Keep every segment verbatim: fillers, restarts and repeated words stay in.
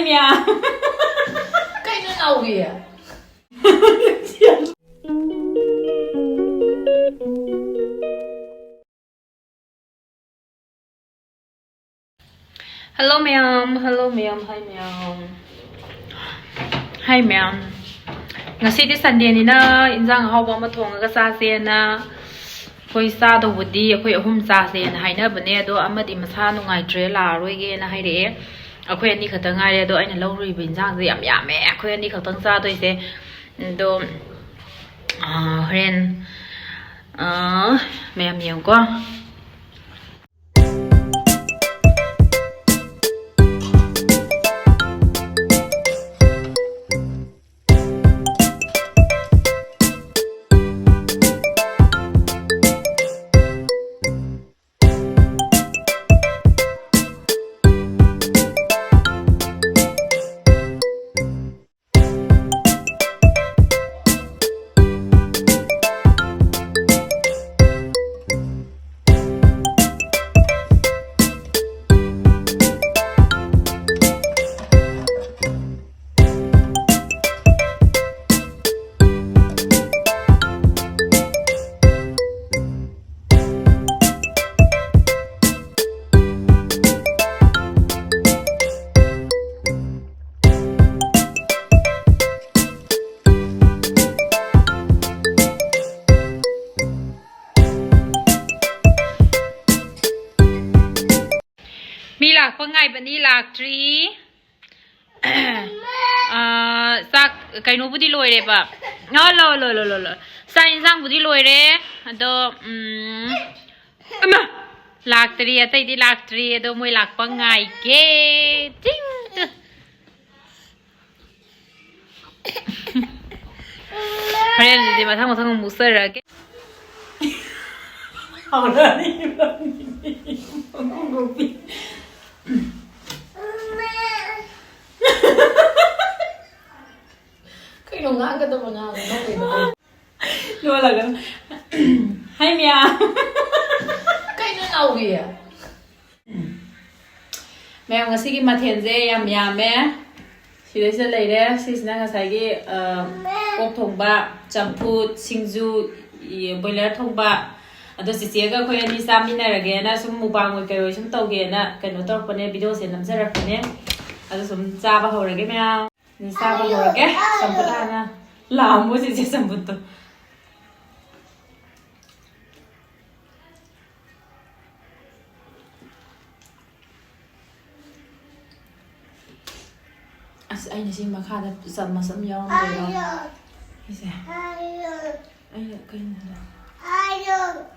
ꯃꯌꯥꯝ꯫ ꯀꯩꯅꯣ ꯅꯥꯎꯕꯤ? Hello ꯃꯌꯥꯝ, hello ꯃꯌꯥꯝ, hi ꯃꯌꯥꯝ, hi ꯃꯌꯥꯝ꯫ ꯉꯁꯤꯗꯤ ꯁꯟꯗꯦꯅꯤꯅ ꯏꯟꯖꯥꯡ ꯑꯍꯥꯎꯕ ꯑꯃ ꯊꯣꯡꯉꯒ ꯆꯥꯁꯦꯅ, ꯑꯩꯈꯣꯏ ꯆꯥꯗꯧꯕꯗꯤ ꯑꯩꯈꯣꯏ ꯑꯍꯨꯝ ꯆꯥꯁꯦꯅ ꯍꯥꯏꯅꯕꯅꯦ, ꯑꯗꯣ ꯑꯃꯗꯤ ꯃꯁꯥ ꯅꯨꯡꯉꯥꯏꯇ꯭ꯔꯦ, ꯂꯥꯛꯑꯔꯣꯏꯒꯦꯅ ꯍꯥꯏꯔꯛꯑꯦ꯫ ꯑꯩꯈꯣꯏ ꯑꯅꯤ ꯈꯛꯇ ꯉꯥꯏꯔꯦ꯫ ꯑꯗꯣ ꯑꯩꯅ ꯂꯧꯔꯨꯔꯤꯕ ꯏꯟꯖꯥꯡꯁꯦ ꯌꯥꯝ ꯌꯥꯝꯃꯦ, ꯑꯩꯈꯣꯏ ꯑꯅꯤ ꯈꯛꯇꯪ ꯆꯥꯗꯣꯏꯁꯦ꯫ ꯑꯗꯣ, ꯑꯥ, ꯍꯣꯔꯦꯟ, ꯑꯥ, ꯃꯌꯥꯝ ꯌꯦꯡꯉꯨꯀꯣ꯫ ꯃꯤ ꯂꯥꯛꯄ ꯉꯥꯏꯕꯅꯤ, ꯂꯥꯛꯇ꯭ꯔꯤ꯫ ꯑꯥ, ꯆꯥꯛ ꯀꯩꯅꯣꯕꯨꯗꯤ ꯂꯣꯏꯔꯦꯕ꯫ ꯑ, ꯂꯣ, ꯂꯣ, ꯂꯣ, ꯂꯣ, ꯂꯣ꯫ ꯆꯥꯛ ꯏꯟꯁꯥꯡꯕꯨꯗꯤ ꯂꯣꯏꯔꯦ꯫ ꯑꯗꯣ, ꯎꯝ, ꯑꯃ, ꯂꯥꯛꯇ꯭ꯔꯤ, ꯑꯇꯩꯗꯤ ꯂꯥꯛꯇ꯭ꯔꯤ꯫ ꯑꯗꯣ ꯃꯣꯏ ꯂꯥꯛꯄ ꯉꯥꯏꯒꯦ꯫ ꯇꯤꯡ, ꯇꯨ꯫ ꯍꯣꯔꯦꯟ ꯑꯗꯨꯗꯤ ꯃꯊꯪ ꯃꯊꯪ ꯑꯃꯨꯛ ꯆꯠꯂꯛꯑꯒꯦ꯫ ꯍꯧꯔꯅꯤ ꯏꯕꯥꯅꯤꯗꯤ꯫ ꯃꯀꯣꯛ ꯉꯥꯎꯕꯤ꯫ ꯀꯩꯅꯣ ꯉꯥꯡꯒꯗꯕ ꯉꯥꯡꯉꯣ, ꯅꯪ ꯀꯩꯅꯣ? ꯂꯣꯜꯂꯒ꯫ ꯍꯥꯏ ꯃꯌꯥꯝ꯫ ꯀꯩꯅꯣ ꯅꯥꯎꯕꯤ? ꯃꯌꯥꯝ, ꯉꯁꯤꯒꯤ ꯃꯊꯦꯜꯁꯦ ꯌꯥꯝ ꯌꯥꯝꯃꯦ꯫ ꯁꯤꯗꯩꯁꯤꯗ ꯂꯩꯔꯦ꯫ ꯁꯤꯁꯤꯅ ꯉꯁꯥꯏꯒꯤ, ꯑ, ꯑꯣꯛ ꯊꯣꯡꯕ, ꯆꯝꯐꯨꯠ, ꯁꯤꯡꯖꯨ, ꯏ, ꯕꯣꯏꯂꯔ ꯊꯣꯡꯕ꯫ ꯑꯗꯣ ꯆꯤꯆꯦꯒ ꯑꯩꯈꯣꯏ ꯑꯅꯤ ꯆꯥꯃꯤꯟꯅꯔꯒꯦꯅ ꯁꯨꯝ ꯃꯨꯛꯕꯥꯡ ꯑꯣꯏ ꯀꯩ ꯑꯣꯏ ꯁꯨꯝ ꯇꯧꯒꯦꯅ ꯀꯩꯅꯣ ꯇꯧꯔꯛꯄꯅꯦ, ꯚꯤꯗꯤꯑꯣꯁꯦ ꯅꯝꯖꯔꯛꯄꯅꯦ꯫ ꯑꯗꯣ ꯁꯨꯝ ꯆꯥꯕ ꯍꯧꯔꯒꯦ ꯃꯌꯥꯝ꯫ ꯆꯥꯕ ꯍꯧꯔꯒꯦ꯫ ꯆꯝꯐꯨꯠ ꯍꯥꯟꯅ ꯂꯥꯝꯃꯣ ꯆꯤꯆꯦ, ꯆꯝꯐꯨꯠꯇꯣ꯫ ꯑꯁ, ꯑꯩꯅ ꯁꯤ ꯃꯈꯥꯗ ꯆꯥꯃꯁ ꯑꯃ ꯌꯥꯎꯔꯝꯗꯣꯏꯔꯣ? ꯁꯤꯁꯦ꯫ ꯑꯩꯅ ꯀꯩꯅꯣꯗ꯫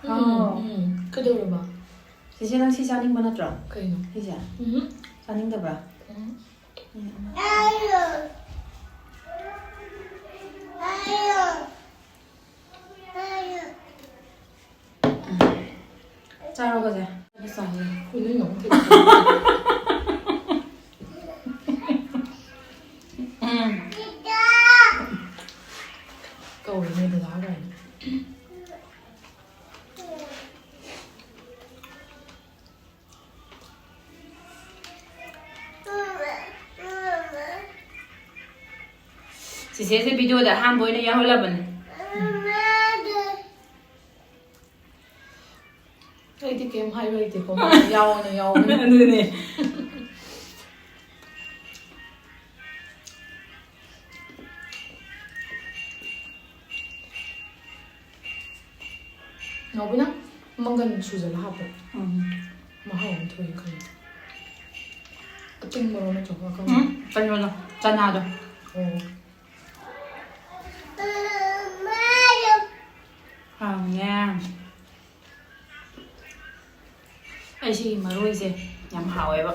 ꯎꯝ, ꯍꯥꯎ꯫ ꯎꯝ꯫ ꯀꯩꯗꯧꯔꯕ? ꯆꯤꯆꯦ, ꯅꯪ ꯁꯤ ꯆꯥꯅꯤꯡꯕ ꯅꯠꯇ꯭ꯔꯣ? ꯀꯩꯅꯣ? ꯁꯤꯁꯦ? ꯎꯝ꯫ ꯆꯥꯅꯤꯡꯗꯕ꯭ꯔꯥ? ꯎꯝ꯫ ꯎꯝ꯫ ꯆꯥꯔꯣ, ꯀꯣꯁꯦ꯫ ꯆꯥꯔꯣ꯫ ꯀꯩꯅꯣ ꯌꯦꯡꯉꯣ꯫ ꯎꯝ꯫ ꯀꯧꯔꯤꯅꯦ ꯗꯗꯥ ꯀꯥꯏꯅ꯫ ꯆꯤꯆꯦꯁꯦ ꯚꯤꯗꯤꯑꯣꯗ ꯑꯍꯥꯟꯕ ꯑꯣꯏꯅ ꯌꯥꯎꯍꯜꯂꯕꯅꯦ꯫ ꯑꯩꯗꯤ ꯀꯩꯝ ꯍꯥꯏꯕ ꯍꯩꯇꯦꯀꯣ, ꯃꯥꯅ ꯌꯥꯎꯑꯣꯅ ꯌꯥꯎꯕꯅꯦ꯫ ꯑꯗꯨꯅꯦ꯫ ꯅꯥꯎꯕꯤꯅ ꯃꯪꯒꯟ ꯁꯨꯖꯜꯂ ꯍꯥꯞꯄꯣ꯫ ꯎꯝ꯫ ꯃꯍꯥꯎ ꯑꯃ ꯊꯣꯛꯑꯦ ꯈꯜꯂꯦ꯫ ꯑꯇꯤꯡꯕꯔꯣ ꯅꯠꯇ꯭ꯔꯒ ꯑꯀꯪꯕ? ꯎꯝ, ꯀꯩꯅꯣꯗꯣ, ꯆꯅꯥꯗꯣ꯫ ꯑꯣ꯫ ꯍꯥꯎꯅꯦ꯫ ꯑꯩ ꯁꯤꯒꯤ ꯃꯔꯣꯏꯁꯦ ꯌꯥꯝ ꯍꯥꯎꯋꯦꯕ꯫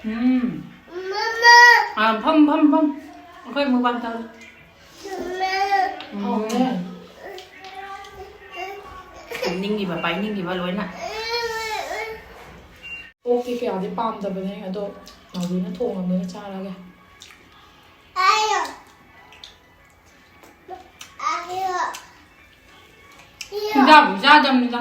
ꯎꯝ꯫ ꯑꯥ, ꯐꯝ, ꯐꯝ, ꯐꯝ꯫ ꯑꯩꯈꯣꯏ ꯃꯨꯛꯕꯥꯡ ꯇꯧꯔꯤ꯫ ꯎꯝ꯫ ꯍꯥꯎꯋꯦ꯫ ꯅꯤꯡꯉꯤꯕ, ꯄꯥꯏꯅꯤꯡꯉꯤꯕ ꯂꯣꯏꯅ꯫ ꯑꯣꯛꯇꯤ ꯀꯌꯥꯗꯤ ꯄꯥꯝꯗꯕꯅꯦ, ꯑꯗꯣ ꯅꯥꯎꯕꯤꯅ ꯊꯣꯡꯉꯕꯅꯤꯅ ꯆꯥꯔꯒꯦ꯫ ꯍꯤꯟꯖꯥꯡꯕꯨ ꯆꯥꯗꯕꯅꯤꯗ꯫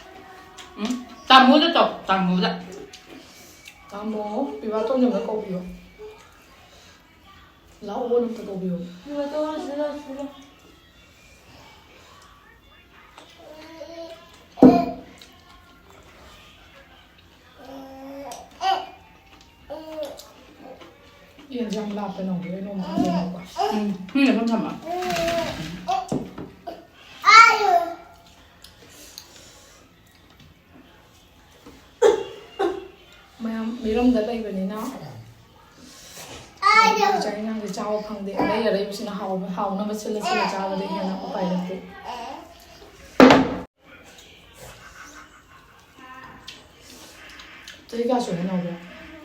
ꯎꯝ, ꯇꯥꯃꯣꯗ ꯇꯧ, ꯇꯥꯃꯣꯗ꯫ ꯇꯥꯃꯣ, ꯄꯤꯕꯥꯇꯣꯟ ꯑꯝꯇ ꯀꯧꯕꯤꯌꯣ꯫ ꯂꯥꯛꯑꯣ, ꯑꯝꯇ ꯀꯧꯕꯤꯌꯣ꯫ ꯌꯦꯟꯁꯦ ꯌꯥꯝ ꯂꯥꯞꯄꯦ ꯅꯪꯒꯤ, ꯑꯩ ꯅꯣꯡꯃ ꯊꯝꯖꯤꯜꯂꯛꯄ꯫ ꯎꯝ, ꯃꯤꯅ ꯁꯨꯝ ꯊꯝꯃ꯫ ꯃꯌꯥꯝ ꯃꯤꯔꯝꯗ ꯂꯩꯕꯅꯤꯅ ꯆꯥꯛ ꯌꯦꯟꯁꯥꯡꯁꯦ ꯆꯥꯕ ꯐꯪꯗꯦ꯫ ꯑꯔꯩ ꯑꯔꯩꯕꯁꯤꯅ ꯍꯥꯎꯕ, ꯍꯥꯎꯅꯕ ꯁꯤꯜꯂ ꯁꯤꯜꯂ ꯆꯥꯕꯗꯒꯤ ꯍꯦꯟꯅ ꯎꯄꯥꯏ ꯂꯩꯇꯦ꯫ ꯆꯍꯤ ꯀꯌꯥ ꯁꯨꯔꯦ ꯅꯥꯎꯕ?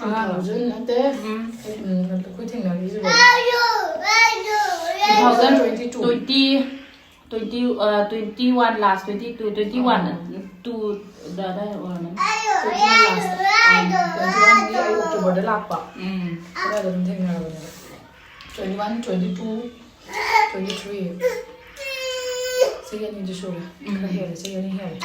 ꯑꯉꯥꯡ ꯅꯠꯇꯦ꯫ ꯎꯝ꯫ ꯎꯝ, ꯑꯩꯈꯣꯏ ꯊꯦꯡꯅꯔꯤꯁꯤꯕꯣ꯫ Two thousand twenty two꯫ Twenty, twenty, uh, twenty one last, twenty two, twenty one, two ꯑꯗꯥꯏ ꯑꯣꯏꯔꯝꯃꯅꯤ꯫ Twenty one last꯫ ꯎꯝ, twenty one ꯒꯤ ꯑꯩ October ꯗ ꯂꯥꯛꯄ꯫ ꯎꯝ꯫ ꯑꯗꯥꯏꯗ ꯑꯗꯨꯝ ꯊꯦꯡꯅꯔꯕꯅꯦꯕ꯫ Twenty one, twenty two, twenty three꯫ ꯆꯍꯤ ꯑꯅꯤꯗꯤ ꯁꯨꯔꯦ꯫ ꯎꯝ꯫ ꯈꯔ ꯍꯦꯜꯂꯦ, ꯆꯍꯤ ꯑꯅꯤ ꯍꯦꯜꯂꯦ꯫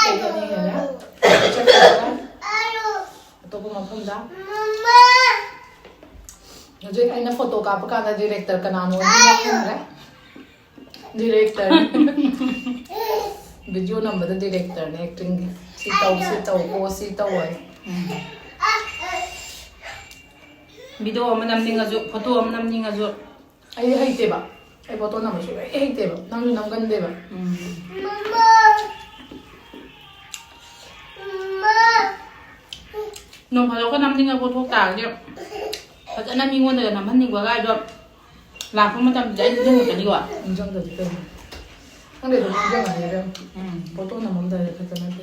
ꯆꯍꯤ ꯑꯅꯤ ꯍꯦꯜꯂꯦ꯫ ꯑꯇꯣꯞꯄ ꯃꯐꯝꯗ꯫ ꯍꯧꯖꯤꯛ ꯑꯩꯅ photo ꯀꯥꯞꯄ ꯀꯥꯟꯗ director ꯀꯅꯥꯅꯣ ꯈꯪꯗ꯭ꯔꯦ꯫ Director꯫ Video ꯅꯝꯕꯗ director ꯅꯦ, acting ꯒꯤ꯫ ꯁꯤ ꯇꯧ, ꯁꯤ ꯇꯧ, pose ꯁꯤ ꯇꯧ ꯍꯥꯏ꯫ ꯎꯝ꯫ Video ꯑꯃ ꯅꯝꯅꯤꯡꯉꯁꯨ, photo ꯑꯃ ꯅꯝꯅꯤꯡꯉꯁꯨ꯫ ꯑꯩ ꯍꯩꯇꯦꯕ꯫ ꯑꯩ ꯐꯣꯇꯣ ꯅꯝꯕ ꯁꯨꯡꯍꯩ ꯍꯩꯇꯦꯕ, ꯅꯪꯁꯨ ꯅꯝꯒꯟꯗꯦꯕ꯫ ꯎꯝ꯫ ꯅꯣꯡ ꯐꯥꯗꯣꯛꯀ ꯅꯝꯅꯤꯡꯉꯛꯄ ꯊꯣꯛ ꯇꯥꯔꯗꯤ ꯐꯖꯅ ꯃꯤꯉꯣꯟꯗꯒ ꯅꯝꯍꯟꯅꯤꯡꯕ ꯒꯥꯏꯗꯣ ꯂꯥꯛꯄ ꯃꯇꯝꯗ ꯑꯩ ꯅꯤꯡꯁꯤꯡꯉꯛꯀꯅꯤꯀꯣ꯫ ꯅꯤꯡꯁꯤꯡꯗꯗꯤ ꯀꯩꯅꯣ? ꯈꯪꯗꯦ, ꯑꯗꯨꯝ ꯅꯤꯡꯁꯤꯡꯉꯛꯑꯅꯤ ꯏꯕꯦꯝꯃ꯫ ꯎꯝ꯫ ꯐꯣꯇꯣ ꯅꯝꯃꯝꯗꯥꯏꯗ ꯈꯛꯇ ꯅꯠꯇꯦ꯫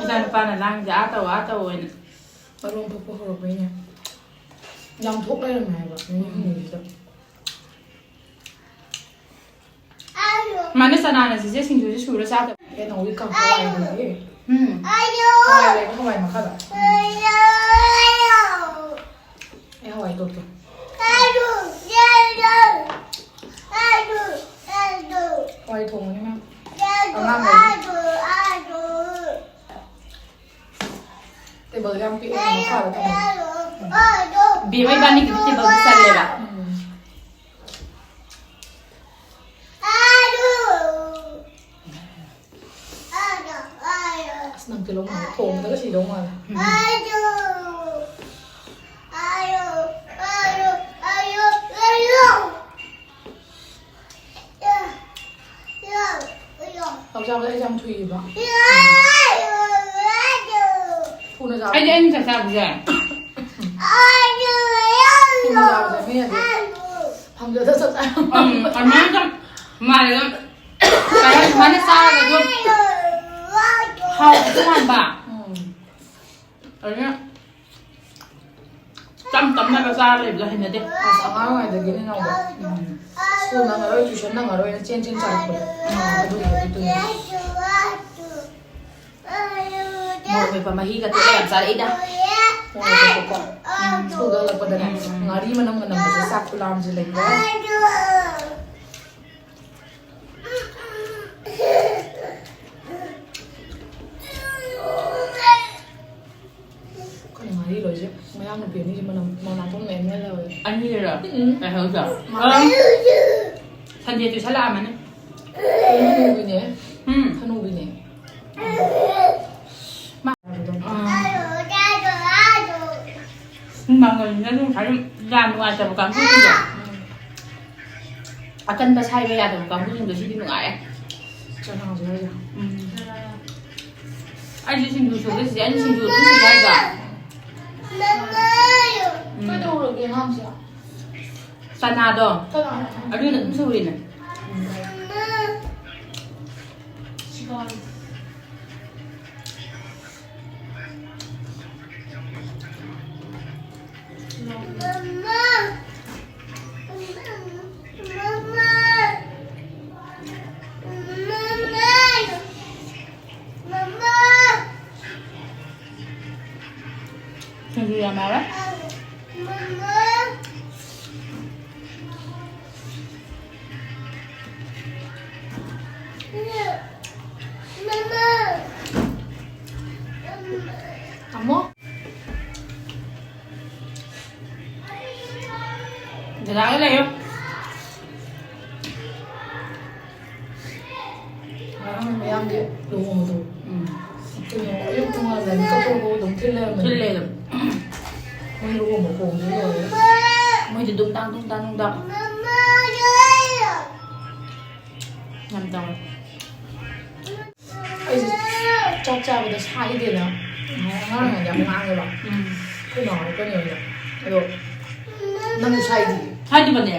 ꯏꯆꯥ ꯅꯨꯄꯥꯅ ꯂꯥꯡꯁꯦ ꯑꯥ ꯇꯧ, ꯑꯥ ꯇꯧ ꯍꯥꯏꯅ꯫ ꯃꯔꯣꯟ ꯊꯣꯛꯄ ꯍꯧꯔꯛꯄꯩꯅꯦ꯫ ꯌꯥꯝ ꯊꯣꯛ ꯂꯩꯔꯝꯃꯦ ꯍꯥꯏꯕ ꯅꯨꯃꯤꯠ ꯍꯨꯝꯅꯤꯁꯤꯗ꯫ ꯃꯥꯅ ꯆꯅꯥꯅ ꯁꯤꯁꯦ ꯁꯤꯡꯖꯨꯁꯦ ꯁꯨꯔ ꯆꯥꯗꯕ꯫ ꯀꯩꯅꯣꯒꯤ ꯀꯥꯡꯍꯧ ꯍꯋꯥꯏꯗꯨꯗꯤ꯫ ꯎꯝ꯫ ꯍꯋꯥꯏ ꯂꯩꯕ ꯍꯋꯥꯏ ꯃꯈꯥꯗ꯫ ꯑꯩ ꯍꯋꯥꯏ ꯇꯣꯠꯀꯦ꯫ ꯍꯋꯥꯏ ꯊꯣꯡꯕꯅꯤ ꯃꯥ꯫ ꯑꯉꯥꯡꯈꯩ꯫ ꯇꯦꯕꯜ ꯌꯥꯝ ꯄꯤꯛꯑꯦ, ꯃꯈꯥꯗ ꯊꯝꯃꯣ꯫ ꯕꯦꯝꯃ ꯏꯕꯥꯅꯤꯒꯤꯗꯤ ꯇꯦꯕꯜꯗ ꯆꯜꯂꯦꯕ꯫ ꯎꯝ꯫ ꯑꯁ, ꯅꯪ ꯇꯤꯜꯍꯧ ꯃꯥꯜꯂꯦ꯫ ꯊꯣꯡꯕꯗꯒ ꯁꯤꯗꯧ ꯃꯥꯜꯂꯦ꯫ ꯎꯝ꯫ ꯆꯥꯛ ꯆꯥꯕꯗ ꯑꯩꯁꯦ ꯌꯥꯝ ꯊꯨꯏꯕ꯫ ꯊꯨꯅ ꯆꯥꯕ꯫ ꯑꯩꯗꯤ ꯑꯩꯅ ꯆꯥꯛ ꯆꯥꯕꯁꯦ꯫ ꯊꯨꯅ ꯆꯥꯕꯁꯦ ꯃꯤꯅꯗꯤ ꯐꯪꯖꯗ ꯆꯥꯛ ꯆꯥꯕ꯫ ꯎꯝ, ꯑꯗꯨꯃꯥꯏꯅ ꯆꯥ-, ꯃꯥꯜꯂꯦ ꯑꯗꯨꯝ꯫ ꯀꯩ ꯍꯥꯏꯅꯤ, ꯁꯨꯃꯥꯏꯅ ꯆꯥꯔꯒꯁꯨ ꯍꯥꯎꯕꯁꯨ ꯃꯥꯟꯕ꯫ ꯎꯝ꯫ ꯑꯗꯨꯅ ꯇꯝ ꯇꯝꯅꯒ ꯆꯥꯔ ꯂꯩꯕꯗꯣ ꯍꯩꯅꯗꯦ꯫ ꯑꯁ, ꯑꯉꯥꯡ ꯑꯣꯏꯔꯤꯉꯩꯗꯒꯤꯅꯦ ꯅꯪꯗꯣ꯫ ꯎꯝ꯫ ꯁ꯭ꯀꯨꯜ ꯅꯪꯉꯔꯣꯏ, ꯇ꯭ꯌꯨꯁꯟ ꯅꯪꯉꯔꯣꯏꯅ ꯆꯦꯟ ꯆꯦꯟ ꯆꯥꯔꯛꯄꯗꯣ꯫ ꯎꯝ꯫ ꯑꯗꯨꯒꯤ ꯍꯦꯕꯤꯠꯇꯨꯅꯦ꯫ ꯃꯣꯔꯣꯛ ꯃꯦꯠꯄ ꯃꯍꯤꯒ ꯇꯣꯠꯂ ꯌꯥꯝ ꯆꯥꯔꯛꯏꯗ꯫ ꯃꯣꯔꯣꯛ ꯃꯦꯠꯄꯀꯣ꯫ ꯎꯝ꯫ ꯁ꯭ꯀꯨꯜꯗ ꯍꯜꯂꯛꯄꯗꯅꯦ, ꯎꯝ, ꯎꯝ꯫ ꯉꯥꯔꯤ ꯃꯅꯝꯒ ꯅꯝꯕꯁꯦ ꯆꯥꯛ ꯈꯨꯂꯥꯝꯁꯦ ꯂꯩꯇ꯭ꯔꯦ꯫ ꯑꯩꯈꯣꯏꯅ ꯉꯥꯔꯤ ꯂꯣꯏꯁꯦ ꯃꯌꯥꯡ ꯅꯨꯄꯤ ꯑꯅꯤꯁꯦ ꯃꯅꯝ ꯃꯅꯥꯇꯣꯟ ꯃꯌꯥꯝ ꯃꯌꯥꯝ ꯌꯥꯎꯋꯦ꯫ ꯑꯅꯤꯔꯣ? ꯎꯝ꯫ ꯀꯩ ꯍꯥꯏꯕ? ꯃꯥ-, ꯑ? ꯁꯟꯗꯦ ꯇꯨꯏꯁꯟ ꯂꯥꯛꯑꯝꯃꯅꯤ꯫ ꯍꯅꯨꯕꯤꯅꯦ꯫ ꯎꯝ꯫ ꯍꯅꯨꯕꯤꯅꯦ꯫ ꯅꯪ ꯉꯁꯥꯏ ꯌꯥꯝ ꯅꯨꯡꯉꯥꯏꯇꯕ ꯀꯥꯡꯕꯨꯁꯤꯡꯗꯣ, ꯑꯀꯟꯕ ꯁꯥꯏꯕ ꯌꯥꯗꯕ ꯀꯥꯡꯕꯨꯁꯤꯡꯗꯣ, ꯁꯤꯗꯤ ꯅꯨꯡꯉꯥꯏꯔꯦ꯫ ꯆꯅꯥꯁꯨ ꯂꯩꯔꯦ꯫ ꯎꯝ꯫ ꯑꯩꯁꯨ ꯁꯤꯡꯖꯨ ꯁꯨꯒꯦ ꯁꯤꯗꯤ, ꯑꯩꯅ ꯁꯤꯡꯖꯨ ꯑꯗꯨꯝ ꯁꯨꯒꯦ ꯍꯥꯏꯗꯣ꯫ ꯎꯝ꯫ ꯀꯩꯗꯧꯔꯒꯦ ꯑꯉꯥꯡꯁꯦ? ꯆꯅꯥꯗꯣ꯫ ꯀꯅꯥꯅꯣ? ꯑꯗꯨꯅ ꯑꯗꯨꯝ ꯁꯨꯔꯤꯅꯦ꯫ ꯁꯤꯒꯥꯡ꯫ ꯁꯤꯡꯖꯨ ꯌꯥꯝ ꯍꯥꯎꯔꯦ꯫ ꯇꯥꯃꯣ꯫ ꯗꯗꯥꯒ ꯂꯩꯌꯣ꯫ ꯉꯔꯥꯡ ꯃꯌꯥꯝꯗꯤ ꯂꯨꯍꯣꯡꯕꯗꯣ꯫ ꯎꯝ꯫ ꯀꯩꯅꯣ, ꯑꯌꯨꯛ ꯄꯨꯡ ꯃꯉꯥꯗ ꯃꯤꯀꯞ ꯊꯣꯛꯂꯛꯄ ꯑꯗꯨꯝ ꯊꯤꯜ ꯂꯩꯔꯝꯃꯦ꯫ ꯊꯤꯜ ꯂꯩꯔꯝꯃꯦ꯫ ꯃꯣꯏ ꯂꯨꯍꯣꯡꯕ ꯈꯣꯡꯕꯗ ꯂꯣꯏꯔꯦ꯫ ꯃꯣꯏꯗꯤ ꯗꯨꯝ ꯗꯥꯡ, ꯗꯨꯝ ꯗꯥꯡ, ꯗꯨꯝ ꯗꯥꯡ꯫ ꯌꯥꯝ ꯇꯧꯋꯦ꯫ ꯑꯩꯁꯦ ꯆꯥꯛ ꯆꯥꯕꯗ ꯁꯥꯏꯗꯦꯅ ꯉꯔꯥꯡ ꯌꯥꯝ ꯉꯥꯡꯉꯦꯕ꯫ ꯎꯝ꯫ ꯑꯩꯈꯣꯏ ꯃꯥ ꯍꯣꯏ ꯀꯩꯅꯣꯗ꯫ ꯑꯗꯣ ꯅꯪꯁꯨ ꯁꯥꯏꯗꯤ꯫ ꯁꯥꯏꯗꯕꯅꯦ꯫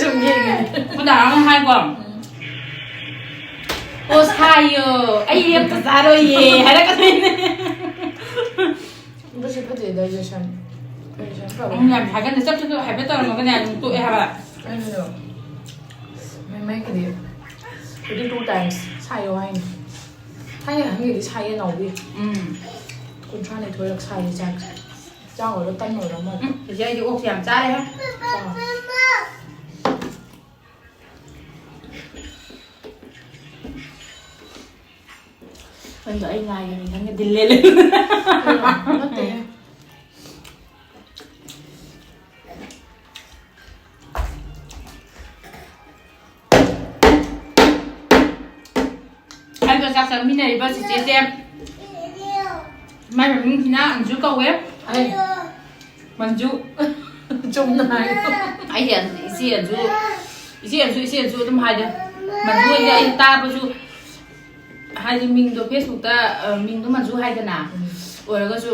ꯁꯨꯝ ꯌꯦꯡꯉꯦ꯫ ꯑꯩꯈꯣꯏ ꯗꯥ ꯍꯣꯏꯅ ꯍꯥꯏꯀꯣ꯫ ꯎꯝ꯫ "ꯑꯣ, ꯁꯥꯏꯌꯣ꯫ ꯑꯩ ꯑꯝꯇ ꯆꯥꯔꯣꯏꯌꯦ" ꯍꯥꯏꯔꯛꯀꯗꯣꯏꯅꯦ꯫ ꯑꯗꯨꯁꯨ ꯐꯠꯇꯦ, digestion꯫ Digestion ꯐꯕ꯫ ꯎꯝ, ꯌꯥꯝ ꯍꯥꯏꯒꯟꯗ ꯆꯞ ꯆꯞ ꯆꯞ ꯍꯥꯏꯐꯦꯠ ꯇꯧꯔꯝꯃꯒꯅꯦ ꯑꯗꯨꯝ ꯇꯣꯛꯑꯦ ꯍꯥꯏꯕ꯫ ꯑꯩꯁꯨ ꯃꯩ, ꯃꯩꯒꯤꯗꯤ forty two times ꯁꯥꯏꯌꯣ ꯍꯥꯏꯅꯤ꯫ ꯊꯥꯏꯅ ꯑꯍꯟꯒꯤꯗꯤ ꯁꯥꯏꯌꯦ ꯅꯥꯎꯕꯤ꯫ ꯎꯝ꯫ ꯀꯨꯟꯊ꯭ꯔꯥ ꯅꯤꯊꯣꯏꯔꯛ ꯁꯥꯏꯌꯦ ꯆꯥꯛꯁꯦ꯫ ꯆꯥꯛ ꯑꯣꯏꯔꯣ, ꯇꯟ ꯑꯣꯏꯔꯣ ꯑꯃ꯫ ꯎꯝ, ꯆꯤꯆꯦ, ꯑꯩꯗꯤ ꯑꯣꯛꯁꯦ ꯌꯥꯝ ꯆꯥꯔꯦꯍꯦ꯫ ꯆꯥꯎ꯫ ꯅꯪꯗꯣ ꯑꯩ ꯉꯥꯏꯔꯤꯅꯤ ꯈꯪꯒꯗꯤ ꯂꯦꯜꯂꯦ꯫ ꯅꯠꯇꯦꯍꯦ꯫ ꯑꯩꯒ ꯆꯥꯛ ꯆꯥꯃꯤꯟꯅꯔꯤꯕ ꯆꯤꯆꯦꯁꯦ, ꯃꯥꯏ ꯃꯃꯤꯡꯁꯤꯅ ꯑꯟꯖꯨ ꯀꯧꯋꯦ꯫ ꯑꯩ꯫ ꯃꯟꯖꯨ꯫ ꯆꯨꯝꯅ ꯍꯥꯏꯌꯨ꯫ ꯑꯩꯁꯦ ꯏꯆꯦ ꯑꯟꯖꯨ, ꯏꯆꯦ ꯑꯟꯖꯨ, ꯏꯆꯦ ꯑꯟꯖꯨ ꯑꯗꯨꯝ ꯍꯥꯏꯗ꯫ ꯃꯟꯖꯨ ꯍꯥꯏꯁꯦ ꯑꯩ ꯇꯥꯕꯁꯨ, ꯍꯥꯏꯗꯤ ꯃꯤꯡꯗꯣ Facebookꯇ, ꯑ, ꯃꯤꯡꯗꯣ ꯃꯟꯖꯨ ꯍꯥꯏꯗꯅ꯫ ꯎꯝ꯫ ꯑꯣꯏꯔꯒꯁꯨ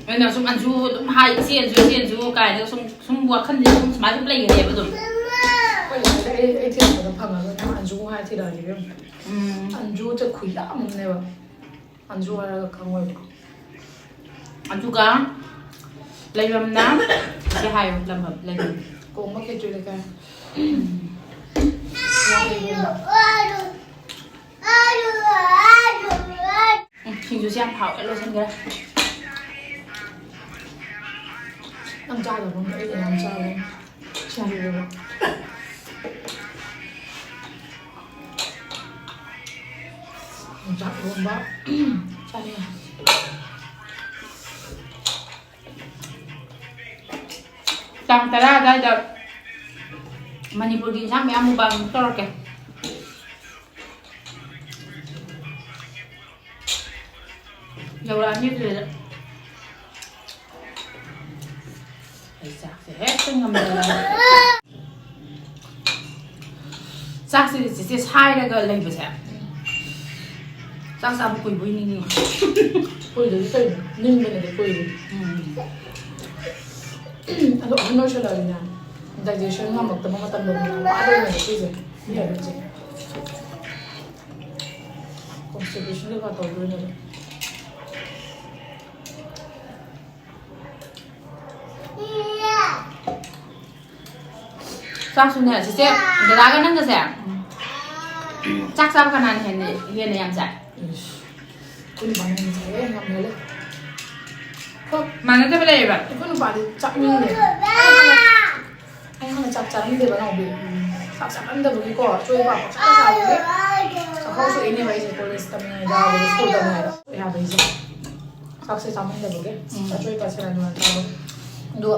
ꯑꯩꯅ ꯁꯨꯝ ꯑꯟꯖꯨ ꯑꯗꯨꯝ ꯍꯥꯏ, "ꯏꯆꯦ ꯑꯟꯖꯨ, ꯏꯆꯦ ꯑꯟꯖꯨ" ꯀꯥꯏꯅ ꯁꯨꯝ, ꯁꯨꯝ ꯋꯥꯈꯜꯁꯦ ꯁꯨꯝ ꯁꯨꯃꯥꯏꯅ ꯁꯨꯝ ꯂꯩꯒꯅꯦꯕ ꯑꯗꯨꯝ꯫ ꯑꯩꯈꯣꯏ ꯂꯩꯀꯥꯏꯗ ꯑꯩ, ꯑꯩ ꯊꯤꯔꯛꯄꯗ ꯐꯪꯉꯔꯣꯏ꯫ ꯅꯪ ꯑꯟꯖꯨ ꯍꯥꯏ ꯊꯤꯔꯛꯑꯗꯤ ꯏꯕꯦꯝꯃ꯫ ꯎꯝ꯫ ꯑꯟꯖꯨꯁꯦ ꯈꯨꯌꯥꯝ ꯑꯃꯅꯦꯕ꯫ ꯑꯟꯖꯨ ꯍꯥꯏꯔꯒ ꯈꯪꯉꯣꯏꯕ꯫ ꯑꯗꯨꯒ ꯂꯩꯐꯝꯅ ꯁꯤ ꯍꯥꯏꯌꯣ, ꯂꯝꯐꯝ, ꯂꯩꯐꯝ꯫ ꯀꯣꯡꯕ ꯈꯦꯇ꯭ꯔꯤ ꯂꯩꯀꯥꯏ꯫ ꯎꯝ, ꯁꯤꯡꯖꯨꯁꯦ ꯌꯥꯝ ꯍꯥꯎꯋꯦ, ꯂꯣꯏꯁꯤꯟꯈ꯭ꯔꯦ꯫ ꯅꯪ ꯆꯥꯗꯕ ꯑꯃ ꯑꯩꯅ ꯌꯥꯝ ꯆꯥꯔꯦ꯫ ꯁꯤꯡꯖꯨꯗꯨꯕꯨ꯫ ꯌꯣꯡꯆꯥꯛ ꯏꯔꯣꯝꯕ ꯆꯥꯅꯤꯡꯉꯦ꯫ ꯇꯥꯡ ꯇꯔꯥ ꯑꯗꯥꯏꯗ ꯃꯅꯤꯄꯨꯔꯒꯤ ꯏꯟꯁꯥꯡ ꯃꯌꯥꯝ mukbang ꯇꯧꯔꯛꯀꯦ꯫ ꯌꯧꯔꯛꯑꯅꯤ ꯑꯗꯨꯗ꯫ ꯑꯩ ꯆꯥꯛꯁꯦ ꯍꯦꯛꯇ ꯉꯝꯗꯕ꯫ ꯆꯥꯛꯁꯦ ꯆꯤꯆꯦ ꯁꯥꯏꯔꯒ ꯂꯩꯕꯁꯦ ꯆꯥꯛ ꯆꯥꯕ ꯀꯨꯏꯕꯣꯏ ꯅꯤꯡꯉꯤ꯫ ꯀꯨꯏꯗꯗꯤ ꯀꯩꯅꯣ? ꯅꯤꯡꯕꯅꯗꯤ ꯀꯨꯏꯔꯦ꯫ ꯎꯝ꯫ ꯑꯗꯣ ꯑꯍꯟ ꯑꯣꯏꯁꯜꯂꯛꯑꯗꯤꯅꯦ, digestion ꯉꯝꯃꯛꯇꯕ ꯃꯇꯝꯗꯗꯤ ꯌꯥꯝ ꯋꯥꯗꯣꯏꯅꯦꯕ ꯁꯤꯁꯦ꯫ ꯁꯤ habitꯁꯦ꯫ Constipation ꯀꯩꯀꯥ ꯇꯧꯗꯣꯏꯅꯦꯕ꯫ ꯆꯥꯛꯁꯨꯅꯦ, ꯆꯤꯆꯦ, ꯗꯗꯥꯒ ꯅꯪꯒꯁꯦ, ꯆꯥꯛ ꯆꯥꯕ ꯀꯅꯥꯅ ꯍꯦꯟꯅ, ꯍꯦꯟꯅ ꯌꯥꯝ ꯆꯥꯏ? ꯏꯁ, ꯑꯩꯈꯣꯏ ꯅꯨꯄꯥꯅ ꯍꯦꯟꯅ ꯆꯥꯏꯍꯦ, ꯌꯥꯝ ꯍꯦꯜꯂꯦ꯫ ꯍꯣ, ꯃꯥꯟꯅꯗꯕ ꯂꯩꯌꯦꯕ꯫ ꯑꯩꯈꯣꯏ ꯅꯨꯄꯥꯗꯤ ꯆꯥꯛ ꯃꯤꯅꯦ꯫ ꯑꯩ ꯍꯥꯟꯅ ꯆꯥꯛ ꯆꯥꯔꯝꯗꯦꯕ, ꯅꯥꯎꯕꯤ꯫ ꯆꯥꯛ ꯆꯥꯔꯝꯗꯕꯒꯤꯀꯣ, ꯑꯆꯣꯏ ꯑꯄꯥ ꯄꯪꯆꯥ ꯆꯥꯕꯒꯤ ꯆꯥꯛꯈꯥꯎ ꯁꯣꯛꯏꯅꯦꯕ ꯑꯩꯁꯦ, college ꯇꯝꯃꯤꯉꯩꯗ, ꯑꯗꯒꯤ school ꯇꯝꯃꯤꯉꯩꯗ꯫ ꯌꯥꯕ ꯑꯩꯁꯦ꯫ ꯆꯥꯛꯁꯦ ꯆꯥꯃꯟꯗꯕꯒꯤ꯫ ꯎꯝ꯫ ꯑꯆꯣꯏ ꯑꯄꯥ ꯁꯦꯔꯥꯟ ꯇꯨꯔꯥꯟ ꯆꯥꯕ꯫ ꯑꯗꯣ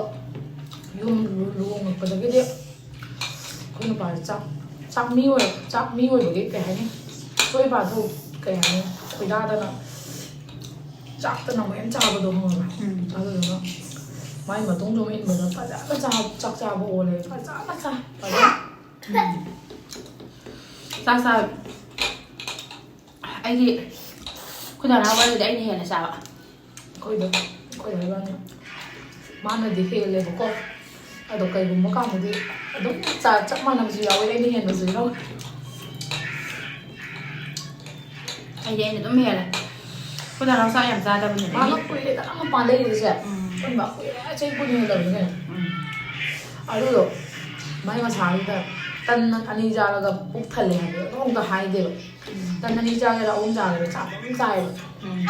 ꯌꯨꯝ ꯂꯨ-, ꯂꯨꯍꯣꯡꯉꯛꯄꯗꯒꯤꯗꯤ ꯑꯩꯈꯣꯏ ꯅꯨꯄꯥꯁꯦ ꯆꯥꯛ, ꯆꯥꯛ ꯃꯤ ꯑꯣꯏ-, ꯆꯥꯛ ꯃꯤ ꯑꯣꯏꯕꯒꯤ ꯀꯩ ꯍꯥꯏꯅꯤ? ꯑꯆꯣꯏ ꯑꯄꯥꯗꯨ ꯀꯩ ꯍꯥꯏꯅꯤ? ꯈꯣꯏꯗꯥꯗꯅ ꯆꯥꯛꯇꯅ ꯑꯃꯨꯛ ꯍꯦꯟꯅ ꯆꯥꯕꯗꯣ ꯈꯪꯉꯕ? ꯎꯝ꯫ ꯑꯗꯨꯗꯨꯅ ꯃꯥꯏ ꯃꯇꯨꯡꯗ ꯑꯃꯨꯛ ꯏꯟꯕꯗ ꯐꯖꯅ ꯆꯥ-, ꯆꯥꯛ ꯆꯥꯕ ꯑꯣꯜꯂꯦ꯫ ꯐꯖꯅ ꯆꯥ-, ꯐꯖꯅ꯫ ꯆꯥꯛ ꯆꯥ-, ꯑꯩꯗꯤ ꯑꯩꯈꯣꯏ ꯗꯥ ꯅꯥꯎꯕꯗꯤ ꯑꯩꯅ ꯍꯦꯜꯂꯦ ꯆꯥꯕ꯫ ꯑꯩꯈꯣꯏꯗꯣ, ꯑꯩꯈꯣꯏ ꯗꯥ ꯏꯕꯥꯅꯤ꯫ ꯃꯥꯅꯗꯤ ꯍꯦꯜꯂꯦꯕꯀꯣ꯫ ꯑꯗꯣ ꯀꯩꯒꯨꯝꯕ ꯀꯥꯟꯗꯗꯤ ꯑꯗꯨꯝ ꯆꯥ-, ꯆꯞ ꯃꯥꯟꯅꯕꯁꯨ ꯌꯥꯎꯋꯦ, ꯑꯩꯅ ꯍꯦꯟꯕꯁꯨ ꯌꯥꯎꯋꯦ꯫ ꯑꯩꯗꯤ ꯑꯩꯅ ꯑꯗꯨꯝ ꯍꯦꯜꯂꯦ꯫ ꯑꯩꯈꯣꯏ ꯗꯥ ꯅꯥꯎ ꯆꯥꯛ ꯌꯥꯝ ꯆꯥꯗꯕꯅꯦ꯫ ꯃꯥꯅ ꯀꯨꯏꯔꯦꯗꯅ ꯃꯄꯥꯟ ꯂꯩꯔꯤꯁꯦ꯫ ꯎꯝ꯫ ꯑꯩꯈꯣꯏ ꯃꯥ ꯀꯨꯏꯔꯦ, ꯆꯍꯤ ꯀꯨꯟ ꯍꯦꯜꯂꯕꯅꯦ꯫ ꯎꯝ꯫ ꯑꯗꯨꯗꯣ ꯃꯥꯏ ꯃꯁꯥꯁꯤꯗ ꯇꯟ ꯑꯅꯤ ꯆꯥꯔꯒ ꯄꯨꯛ ꯊꯜꯂꯦ ꯍꯥꯏꯕꯗꯣ ꯑꯗꯨꯝ ꯑꯝꯇ ꯍꯥꯏꯗꯦꯕ꯫ ꯎꯝ꯫ ꯇꯟ ꯑꯅꯤ ꯆꯥꯒꯦꯔꯥ ꯑꯍꯨꯝ ꯆꯥꯒꯦꯔꯥ ꯆꯥꯛ ꯑꯗꯨꯝ ꯆꯥꯏꯌꯦꯕ꯫ ꯎꯝ꯫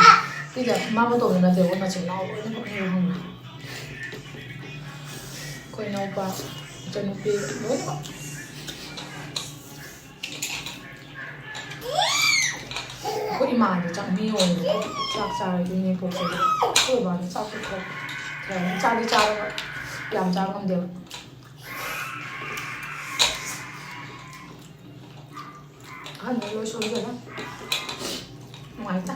ꯁꯤꯗ ꯃꯥ ꯃꯇꯣꯝꯇ ꯅꯠꯇꯦꯕ, ꯃꯆꯤꯟ ꯃꯅꯥꯎ ꯂꯣꯏꯅꯃꯛꯅꯦꯕ ꯈꯪꯕ꯭ꯔꯥ? ꯑꯩꯈꯣꯏ ꯏꯅꯥꯎꯄꯥ, ꯏꯆꯟꯅꯨꯄꯤ ꯂꯣꯏꯅꯃꯛ꯫ ꯑꯩꯈꯣꯏ ꯏꯃꯥꯗꯤ ꯆꯥꯛ ꯃꯤ ꯑꯣꯏꯌꯦꯕꯀꯣ꯫ ꯆꯥꯛ ꯆꯥꯔꯗꯤ ꯏꯅꯦꯄꯣꯛꯁꯦ꯫ ꯑꯩꯈꯣꯏ ꯕꯕꯥꯗꯤ ꯆꯥꯛꯁꯨ ꯈꯔ, ꯈꯔ ꯑꯗꯨꯝ ꯆꯥꯗꯤ ꯆꯥꯔꯒ ꯌꯥꯝ ꯆꯥ ꯉꯝꯗꯦꯕ꯫ ꯑꯍꯟꯅ ꯂꯣꯏ ꯁꯣꯏꯖꯔꯦ꯫ ꯅꯨꯡꯉꯥꯏꯇꯦ꯫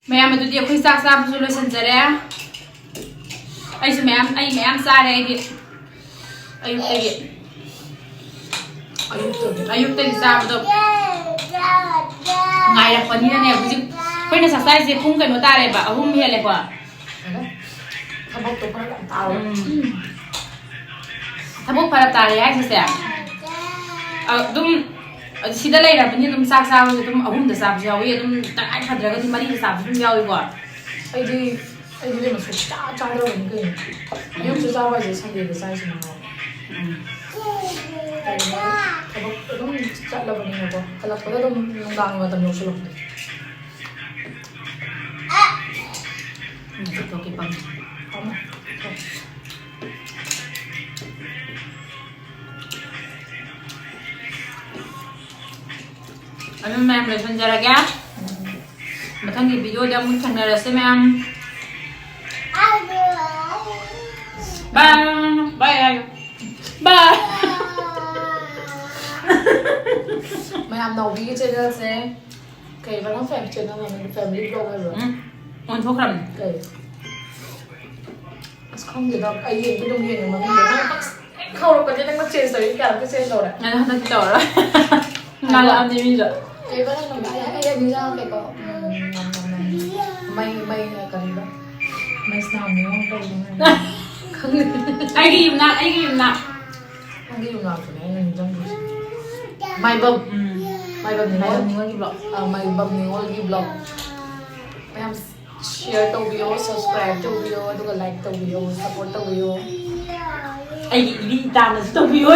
ꯃꯌꯥꯝ, ꯑꯗꯨꯗꯤ ꯑꯩꯈꯣꯏ ꯆꯥꯛ ꯆꯥꯕꯁꯨ ꯂꯣꯏꯁꯤꯟꯖꯔꯦ꯫ ꯑꯩꯁꯨ ꯃꯌꯥꯝ, ꯑꯩ ꯃꯌꯥꯝ ꯆꯥꯔꯦ ꯑꯩꯗꯤ꯫ ꯑꯌꯨꯛꯇꯒꯤ꯫ ꯑꯌꯨꯛꯇꯒꯤ꯫ ꯑꯌꯨꯛꯇꯒꯤ ꯆꯥꯕꯗꯣ ꯉꯥꯏꯔꯛꯄꯅꯤꯅꯅꯦ, ꯍꯧꯖꯤꯛ ꯑꯩꯈꯣꯏꯅ ꯆꯥꯛ ꯆꯥꯏꯁꯦ ꯄꯨꯡ ꯀꯩꯅꯣ ꯇꯥꯔꯦꯕ, ꯑꯍꯨꯝ ꯍꯦꯜꯂꯦꯀꯣ꯫ ꯊꯕꯛꯇꯣ ꯐꯔꯛ ꯌꯥꯝ ꯇꯥꯕ꯫ ꯎꯝ꯫ ꯊꯕꯛ ꯐꯔꯛ ꯇꯥꯔꯦ ꯍꯥꯏꯁꯤꯁꯦ, ꯑꯗꯨꯝ ꯁꯤꯗ ꯂꯩꯔꯕꯅꯤ, ꯑꯗꯨꯝ ꯆꯥꯛ ꯆꯥꯕꯁꯦ ꯑꯗꯨꯝ ꯑꯍꯨꯝꯗ ꯆꯥꯕꯁꯨ ꯌꯥꯎꯏ, ꯑꯗꯨꯝ ꯇꯉꯥꯏ ꯐꯗ꯭ꯔꯒꯗꯤ ꯃꯔꯤꯗ ꯆꯥꯕꯁꯨ ꯑꯗꯨꯝ ꯌꯥꯎꯏꯀꯣ꯫ ꯑꯩꯗꯤ, ꯑꯩꯗꯤ ꯏꯕꯦꯝꯃ ꯁꯨꯡꯆꯥ ꯆꯥꯗ꯭ꯔꯕꯅꯤ ꯀꯩꯅꯣ꯫ ꯑꯌꯨꯛꯁꯨ ꯆꯥꯕ ꯍꯥꯏꯁꯦ Sundayꯗ ꯆꯥꯏꯁꯦ ꯃꯉꯥꯏꯔꯦ꯫ ꯎꯝ꯫ ꯀꯩꯅꯣ, ꯊꯕꯛ ꯑꯗꯨꯝ ꯆꯠꯂꯕꯅꯤꯅꯀꯣ, ꯍꯜꯂꯛꯄꯗ ꯑꯗꯨꯝ ꯅꯨꯡꯗꯥꯡꯒꯤ ꯃꯇꯝ ꯌꯧꯁꯤꯜꯂꯛꯄꯗꯣ꯫ ꯎꯝ, ꯆꯠꯊꯣꯛꯀꯦ ꯄꯥꯝꯃꯦ꯫ ꯄꯥꯝꯃꯦ꯫ ꯑꯗꯨꯝ ꯃꯌꯥꯝ ꯂꯣꯏꯁꯤꯟꯖꯔꯒꯦ꯫ ꯎꯝ꯫ ꯃꯊꯪꯒꯤ videoꯗ ꯑꯃꯨꯛ ꯊꯦꯡꯅꯔꯁꯦ ꯃꯌꯥꯝ꯫ Bye꯫ Bye ꯍꯥꯏꯌꯨ꯫ Bye꯫ ꯅꯥꯎꯕꯤꯒꯤ ꯆꯦꯅꯦꯜꯁꯦ ꯀꯩꯕ? ꯅꯪ ꯐꯦꯃꯤꯂꯤ ꯆꯦꯅꯦꯜ ꯑꯃ, ꯐꯦꯃꯤꯂꯤ ꯕ꯭ꯂꯣꯒ ꯍꯥꯏꯕ꯭ꯔꯣ? ꯎꯝ, ꯑꯣꯟꯊꯣꯛꯈ꯭ꯔꯕꯅꯤ꯫ ꯀꯩ? ꯑꯁ, ꯈꯪꯗꯦꯗ, ꯑꯩ ꯌꯦꯡꯗꯤ ꯑꯗꯨꯝ ꯌꯦꯡꯉꯦ ꯃꯃꯤꯡꯗꯣ꯫ ꯅꯪ ꯍꯧꯔꯛꯄꯗꯤ ꯅꯪꯅ ꯆꯦꯟꯖ ꯇꯧꯔꯤ, ꯀꯌꯥꯔꯛꯇ ꯆꯦꯟꯖ ꯇꯧꯔꯦ? ꯑꯗꯣ ꯍꯟꯗꯛꯇꯤ ꯇꯧꯔꯔꯣꯏ꯫ ꯉꯥꯜꯂꯛꯑꯕꯅꯤ ꯃꯤꯁꯨ꯫ ꯀꯩꯕ ꯅꯪ ꯅꯨꯃꯤꯠ ꯑꯩ, ꯑꯩ ꯅꯤꯡꯁꯤꯡꯉꯛꯀꯦꯀꯣ꯫ ꯎꯝ, ꯅꯝ, ꯅꯝ, ꯅꯝ꯫ ꯃꯩ, ꯃꯩ, ꯀꯔꯤꯕ? ꯃꯩ ꯁꯅꯥ ꯅꯤꯉꯣꯜ ꯇꯧꯕꯗꯣ꯫ ꯈꯪꯗꯦ꯫ ꯑꯩꯒꯤ ꯌꯨꯝꯅꯥꯛ, ꯑꯩꯒꯤ ꯌꯨꯝꯅꯥꯛ꯫ ꯅꯪꯒꯤ ꯌꯨꯝꯅꯥꯛꯇꯨꯅꯦ ꯑꯩꯅ ꯅꯤꯡꯁꯤꯡꯗ꯭ꯔꯤꯁꯦ꯫ ꯃꯥꯏꯕꯝ꯫ ꯎꯝ꯫ ꯃꯥꯏꯕꯝ ꯅꯤꯉꯣꯜ꯫ ꯃꯥꯏꯕꯝ ꯅꯤꯉꯣꯜꯒꯤ ꯕ꯭ꯂꯣꯛ꯫ ꯑ, ꯃꯥꯏꯕꯝ ꯅꯤꯉꯣꯜꯒꯤ ꯕ꯭ꯂꯣꯛ꯫ ꯃꯌꯥꯝ ꯁꯤꯌꯔ ꯇꯧꯕꯤꯌꯣ, ꯁꯕꯁꯀ꯭ꯔꯥꯏꯕ ꯇꯧꯕꯤꯌꯣ, ꯑꯗꯨꯒ ꯂꯥꯏꯛ ꯇꯧꯕꯤꯌꯣ, ꯁꯞꯄꯣꯔꯠ ꯇꯧꯕꯤꯌꯣ꯫ ꯑꯩꯒꯤ ꯏꯔꯤ ꯏꯇꯥꯅꯁꯨ ꯇꯧꯕꯤꯌꯣ꯫